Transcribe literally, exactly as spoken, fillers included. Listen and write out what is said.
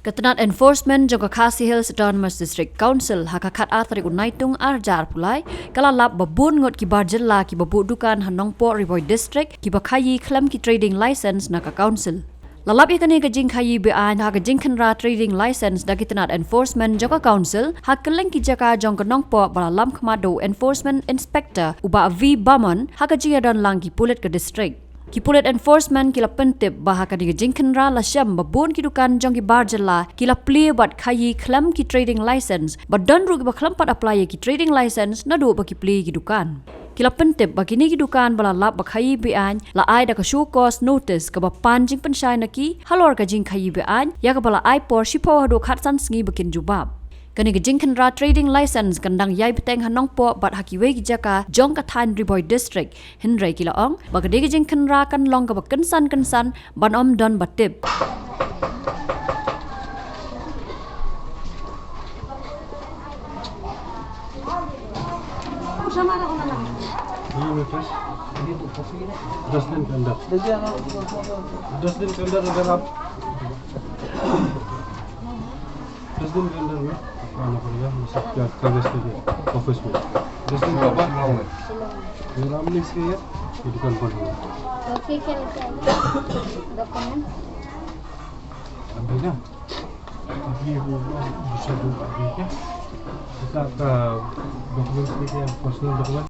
Ka tnat enforcement jong ka Khasi Hills Autonomous District Council ha ka khat ar tarik u Naitung ar hajar arphew lai ka la lap ba bun ngut ki bar jylla kiba buh dukan ha Nongpoh, Ri Bhoi District kiba khaïi khlem ki trading license na ka council. La lap ïa kane ka jingkhaïi beaiñ ha ka jingkhynra trading license da ki tnat enforcement jong ka council ha kylleng ki jaka jong ka Nongpoh ba la lam khmat da u enforcement inspector u Bah V Bamon ha ka jingïadon lang ki pulit ka district. Ki pulit enforcement ki la pyntip ba ha kane ka jingkhynra la shem ba bun ki dukan jong ki bar jylla ki la plie bad khaïi khlem ki trading license, ba don ruh kiba khlem pat apply ïa ki trading license naduh ba ki plie ki dukan. Ki la pyntip ba kine ki dukan ba la lap ba khaïi beaiñ la ai da ka show cause notice kaba pan jingpynshai na ki halor ka jingkhaïi beaiñ, ïa kaba la ai por shiphew haduh khatsan sngi ba kin jubab. Kane ka jingkhynra trading license kan dang ïai bteng ha Nongpoh bad ha kiwei ki jaka jong ka thaiñ Ri Bhoi District, hynrei ki la ong ba ka dei ka jingkhynra kan long kaba kynsan kynsan ban ym don ba tip. ये लो, दस, दस दिन के अंदर, दस दिन के अंदर अगर आप, दस दिन के अंदर में आना पड़ेगा, ये सब क्या कागज लेके ऑफिस में। दस दिन के बाद ये राम लिंक से ये, ये दुकान बंद होगा। तो फिर क्या लेके आएंगे? डॉक्यूमेंट? अभी ना, अभी वो दूसरा दो अभी क्या? इसका आपका डॉक्यूमेंट्स लेके, पर्सनल डॉक्यूमेंट।